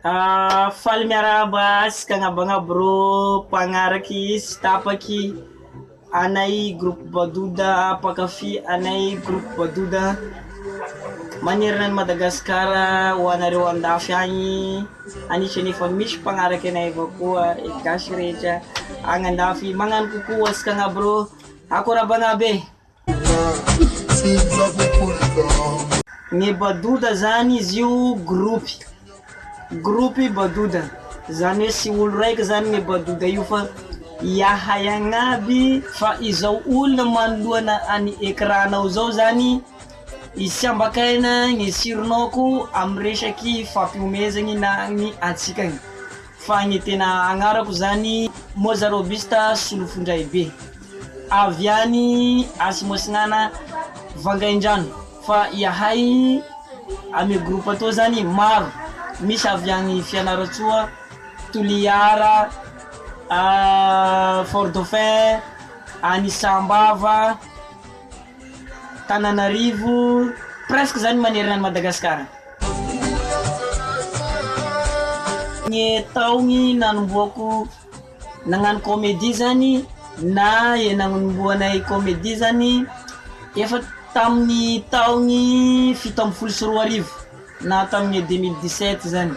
Faly miarahaba asika agnabagnabo rô mpagnaraky sy tapaky anay groupe Badoda mpankafy anay groupe Badoda manerana an'i Madagasikara ho anareo andafy agny anisany efa misy mpagnaraky anay avao koa gasy rehetra agny andafy magnano coucou asika agnabo rô akôry aby agnaby e. Ny badoda zany izy io gropy, gropy badoda, zany hoe sy olo raiky zany ny badoda io fa iahay agnaby, fa izao olona manoloana any ecran nao zao zany isiambakaina ny sironao amy resaky fampihomezagny na ny hatsikagny fa ny tena agnarako zany Mozarobista Solofondraibe. Avy any Atsimo Atsinanana Vangaindrano fa ihahay amy groupe atoa zany maro misy avy any Fianarantsoa, Toliara, Fort Dauphin, any Sambava, Tananarivo, presque zany manerana an'i Madagasikara. Ny taogny nanombohako Nagnano comédie zany na e nanombohanay comédie zany efa tamin'ny taogny 2017 na tamin'ny 2017 zany.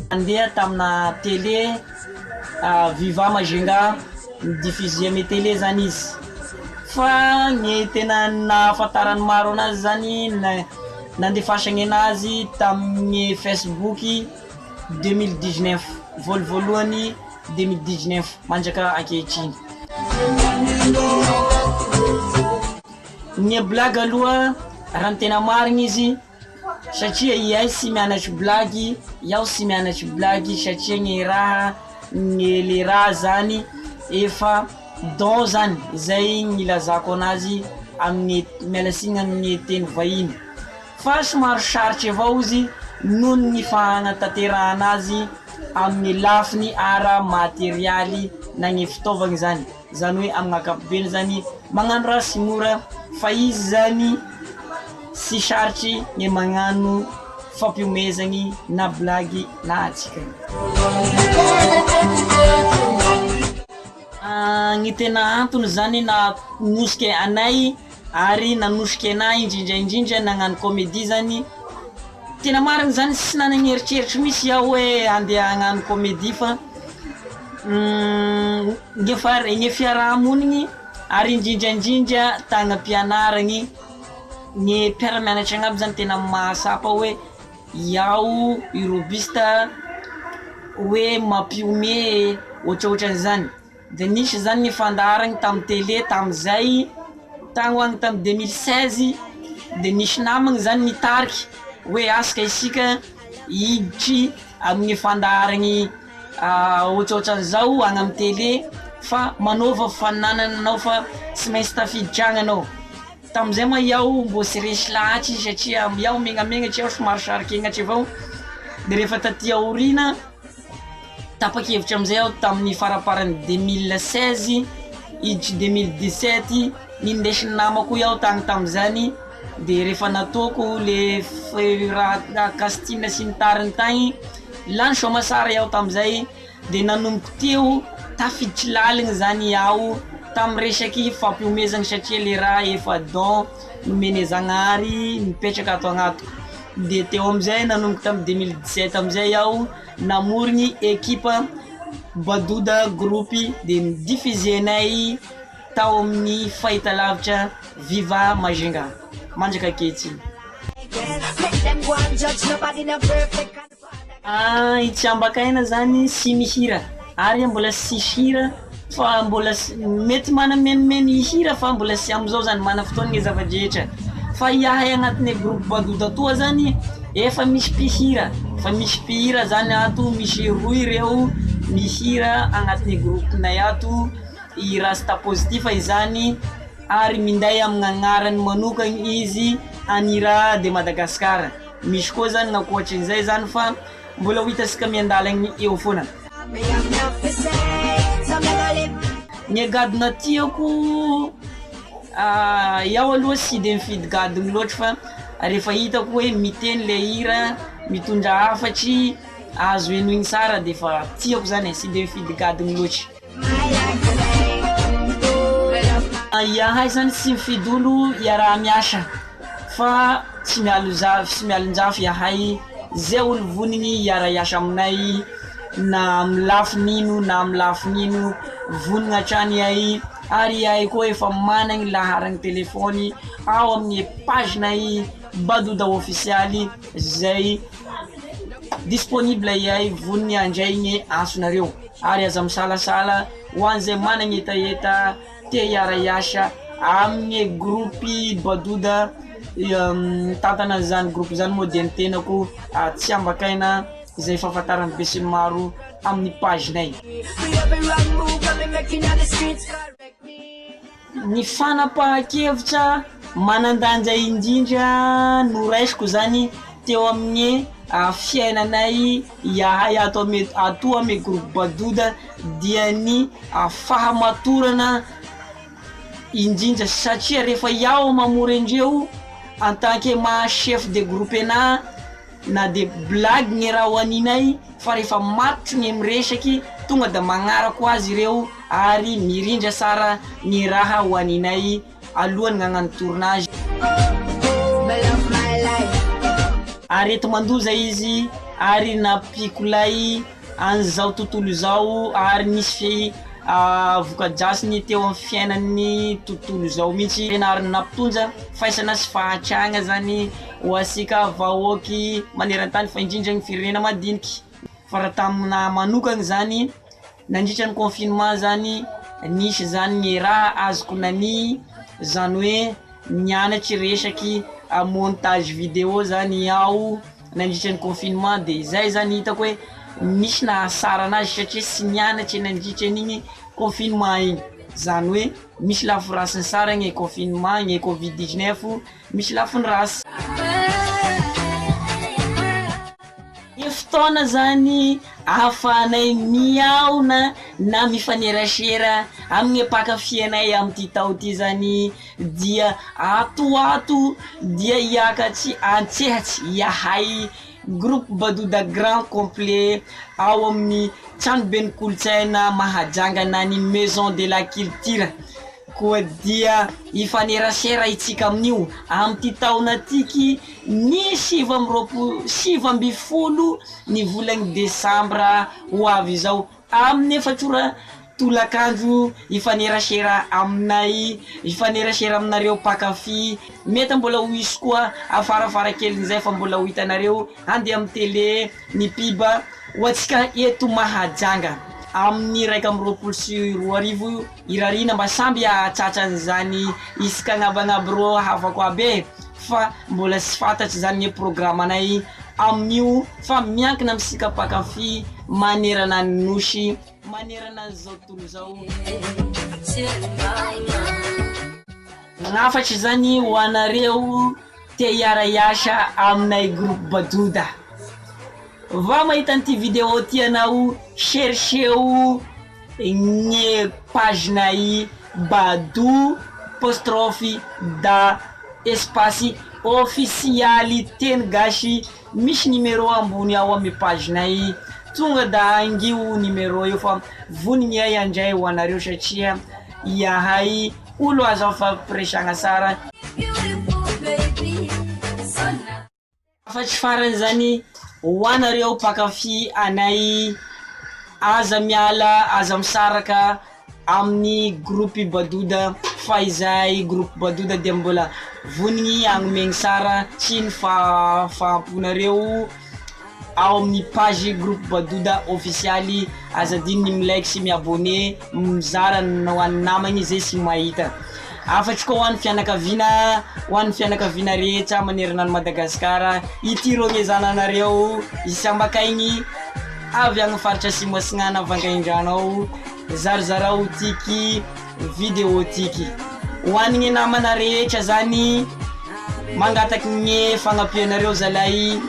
Nandeha tamina télé Viva Majunga ni-diffuser amy télé zany izy fa ny tena nahafantaran'ny maro anazy zany nandefasagny anazy tamin'ny Facebook. 2019, voalovoalohany 2019 mandraka ankehitriny. Ny blague aloha raha ny tena marigny izy satria iay sy mianatry blague, iaho sy mianatry blague satria ny raha ny le raha zany efa don zany zay ny ilazako anazy amin'ny miala signy amin'ny teny vahiny. Fa somary sarotry avao izy noho ny fanatanterahana azy amin'ny lafiny ara-materialy na ny fitaovagna izany, izany hoe amin'ny ankapobeny zany magnano raha sy mora fa izy zany sy sarotry ny magnano fampihomezagny na blagy na hatsikana. Ny tena antony zany nanosika anay ary nanosika anah indrindra indrindra nagnano comédie zany, tena marigny zany sy nanagny eritreritry mihintsy iaho hoe andeha hagnano comédie fa ny efa ny fiarahamonigny ary indrindra indrindra tagny am-pianaragny ny mpiara-mianatra agnaby zany tena mahasapa hoe iaho i Robista hoe mampihomehy ohatrohatran'izany, de nisy zany ny fandaharagny tamin'ny tele tamin'izay tagny ho agny tamin'ny 2016 de nisy namagny zany nitariky hoe asaka isika hiditry amin'ny fandaharagny ohatrohatran'izao agny amin'ny tele fa manaova fifaninanana anao fa tsy maintsy tafiditra agny anao. Tamin'izay moa iaho mbô tsy resy lahatry satria iaho megnamegnatsy iaho somary saro-kegnatry avao, de rehefa taty aorina tapa-kevitra amizay aho tamin'ny faramparan'ny 2016 hiditry 2017 nindesin'ny namako iaho tagny tamizany de rehefa nataoko le raha casting sy ny tariny tagny lany soamasara iaho tamizay. De nanomboka teo tafiditry laligny zany iaho tam resaky fampihomezagny satria le raha efa don nomene Zagnahary mipetraka ato agnatiko, de teo amizay nanomboka tam 2017 amizay iaho namorogny ekipa Badoda groupe de ni-diffuser-nay tao amin'ny fahitalavitra Viva Majunga mandraka ankehitriny. I Tsiambakaina zany sy mihira ary mbola tsisy hira fa mbola mety manamenimeny hihira fa mbola tsy amizao zany mana fotoagna ny zava-drehetra fa iahay agnatin'ny groupe Badoda toa zany efa misy mpihira efa misy mpihira zany ato misy roy reo mihira agnatin'ny groupe-nay ato i Rasta Positif izany ary minday amin'ny agnarany manokagny izy Anira de Madagascar. Misy koa zany gn'ankoatrin'izay zany fa mbola ho hitasika miandalagny eo foana. Ny gadona tiako, iaho aloha sy de mifidy gadona loatra fa. rehefa hitako hoe miteny le hira, mitondra hafatry azo henoigny tsara de efa tiako zany e, tsy de mifidy gadogno loatry. Izahay zany tsy mifidy olo iaraha-miasa fa tsy mialozafy tsy mialonjafy izahay, zay olo vonigny hiara-hiasa aminay na amy lafiny ino na amy lafiny ino, vonogna hatrany ihay ary ihay koa efa managny laharagny telefôny ao amin'ny page-nay Badoda ofisialy zay disponible ihay vonogny handray ny antsonareo ary aza misalasala ho an'izay managny hetaheta te hiara-hiasa amin'ny groupe Badoda mitantana an'izany groupe zany moa dia ny tenako tsy ambakaina izay fahafantaran'ny besinimaro amin'ny page-nay. Ny fanapahan-kevitra manan-danja indrindra noraisiko zany teo amin'ny fiainanay izahay ato amy ato amy groupe Badoda dia ny fahamatorana indrindra satria rehefa iaho mamory andreo en tant que maha chef de groupe anahy Na de blague ny raha ho aninay fa rehefa matotro ny miresaky tonga da magnarako azy ireo ary mirindra sara ny raha ho aninay alohan'ny hagnano tournage. Areti-mandoza izy ary nampikolay an'izao tontolo izao ary nisy voka-dratsiny teo amin'ny fiainan'ny tontolo izao mihitsy ary nampitonja faisana sy fahantrana zany ho antsika vahoaky maneran-tany fa indrindra ny firenena madiniky. Fa raha taminah manokana zany nandritra ny confinement zany nisy zany ny raha azoko nania zany hoe nianatry resaky montage video zany aho nandritra ny confinement de izay zany hitako hoe nisy nahasara anazy satria tsy nianatry nandritra an'igny confinement igny, zany hoe misy lafy rasiny sara ny confinement ny covid 19 misy lafiny rasy. Ny fotoana zany ahafahanay mihaona na mifanerasera amin'ny mpankafy anay amin'ity tao ity zany dia ato ho ato dia hiakatry antsehatsy ihahay groupe Badoda grand complet ao amin'ny tranoben'ny kolontsaina Mahajanga na ny maison de la culture koa dia hifanerasera itsika amin'io amin'ity taona tiky ny 29 19 ny volagny desambra ho avy izao Amin'ny efatr'ora tolakandro hifanerasera aminay, hifanerasera aminareo mpankafy. Mety mbola ho hisy koa afarafara kelin'izay fa mbola ho hitanareo handeha amin'ny télé ny pub ho antsika eto Mahajanga. Amin'ny 2021 irariana mba samby hahatratra an'izany isika agnabagnabo rô havako aby e! Fa mbola tsy fantatry zany ny programanay amin'io fa miankina amintsika mpankafy manerana ny nosy, manerana an'izao tontolo izao. Hafatra izany ho anareo te hiara-hiasa aminay groupe Badoda. Vao mahita an'ity vidéo ity ianao, chercheo ny page-nay Badou apostrophe da espace ofisialy teny gasy misy numéro ambony ao amin'ny page-nay tonga da angio numéro io fa vonigny handray ho anareo satria iahay olo azo afampiresagna tsara. Hafatry farany zany ho anareo mpankafy anay aza miala aza misaraka amin'ny groupe Badoda fa izahay groupe Badoda dia mbola vonigny hagnomegny sara sy ny fahafaham-ponareo ao amin'ny page groupe Badoda ofisialy aza adino ny mi-like sy mi-abonner mizara ho an'ny namagny izay sy mahita. Hafatro koa ho an'ny fianakaviana, ho an'ny fianakaviana rehetra manerana an'i Madagasikara, ity rognezana anareo isambakaigny avy agny faritra Atsimo Atsinanana Vangaindrano ao, zarizarao tiky vidéo tiky. Ho an'ny namana rehetra zany mangataky ny fagnampianareo zalahy,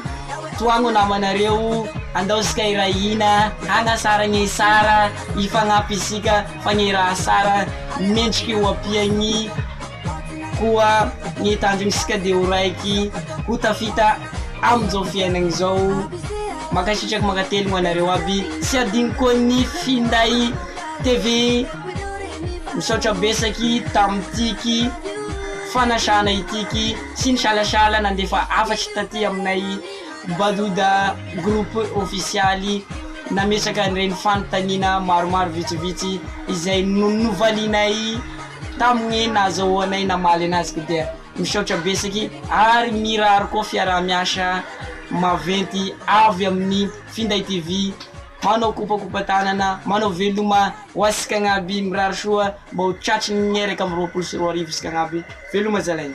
tohagno namanareo, andao isika hiray hina hagnasara ny sara, hifagnampy isika fa ny raha sara mendriky ho ampiagny koa ny tanjogn'isika de ho raiky. Ho tafita amin'izao fiainagna izao. Mankasitraka mankateligno anareo aby. Tsy adino koa ny finday TV. Misaotra betsaky tamin'tiky fanasana itiky. Tsy nisalasala nandefa hafatry taty aminay Badoda groupe ofisialy nametraka an'ireny fanontaniana maromaro vitsivitsy izay novalianay tamin'ny nahazahoanay namaly anazy koa dia Misaotra betsaky ary mirary koa fiaraha-miasa maventy avy amin'ny Finday TV manao kopakopa-tanana manao veloma ho antsika agnaby mirary soa mba ho tratry ny 2021 isika agnaby veloma zalahy.